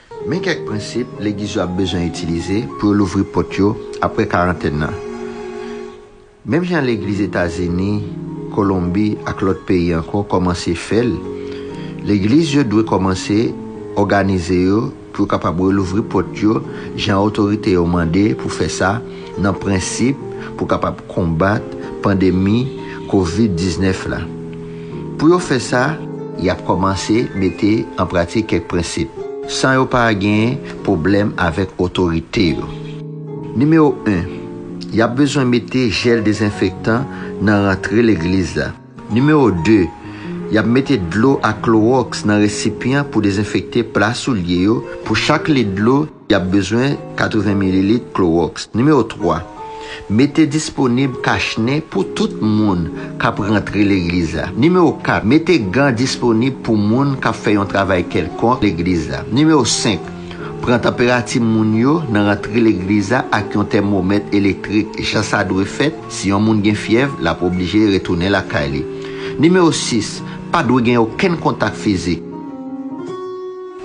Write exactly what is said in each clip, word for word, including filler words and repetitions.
Men kèk prensip legliz yo ap bezwen itilize pou yo louvri pòt yo apre karantèn nan. Menm jan legliz Etazini, Kolonbi ak lòt peyi ankò kòmanse fè l, legliz yo dwe kòmanse òganize yo pou yo kapab relouvri pòt yo jan otorite yo mande pou fè sa nan prensip pou kapab konbat pandemi kovid diznèf la. Pou yo fè sa, y ap kòmanse mete an pratik kèk prensip san yo pa genyen pwoblèm avèk otorite yo. Nimewo en, y ap bezwen mete jèl dezenfektan nan rantre legliz la. Nimewo de, y ap mete dlo ak klowòks nan resipyan pou dezenfekte pla soulye yo. Pou chak lit dlo, y ap bezwen katreven mililit klowòks. Nimewo twa, mete disponib kachnen pou tout moun k ap rantre legliz la. Nimewo kat, mete gan disponib pou moun k ap fè yon travay kèlkonk legliz la. Nimewo senk, pran tanperati moun yo nan rantre legliz la ak yon tèmomèt elektrik jan sa dwe fèt. Si yon moun gen fyèv, l ap oblije retounen lakay li. Nimewo sis, pa dwe gen okenn kontak fizik.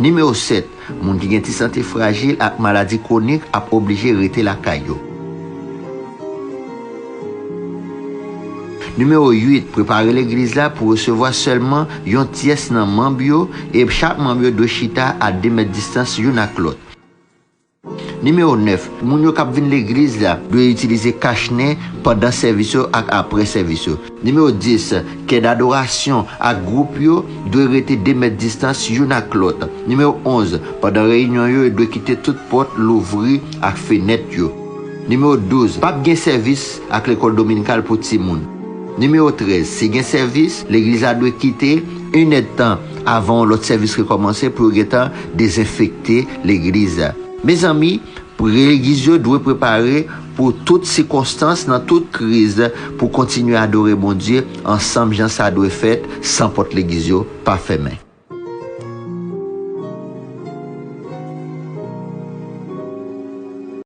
Nimewo sèt, moun ki gen ti sante frajil ak maladi kwonik ap oblije rete lakay yo. Nimewo uit, prepare legliz la pou resevwa sèlman yon tyès nan manm yo, e chak manm yo dwe chita a de mèt distans youn ak lòt. Nimewo nèf, moun yo k ap vin legliz la dwe itilize kachnen pandan sèvis yo ak apre sèvis yo. Nimewo dis, kè dadorasyon ak gwoup yo dwe rete de mèt distans youn ak lòt. Nimewo onz, pandan reyinyon yo, yo dwe kite tout pòt louvri ak fenèt yo. Nimewo douz, p ap gen sèvis ak lekòl dominikal pou timoun. Nimewo trèz, si gen sèvis, legliz la dwe kite enèdtan avan yon lòt sèvis rekòmanse pou yo gentan dezenfekte legliz la. Mezanmi, legliz yo dwe prepare pou tout sikonstans nan tout kriz pou kontinye adore Bondye ansanm jan sa dwe fèt san pòt legliz yo pa fèmen.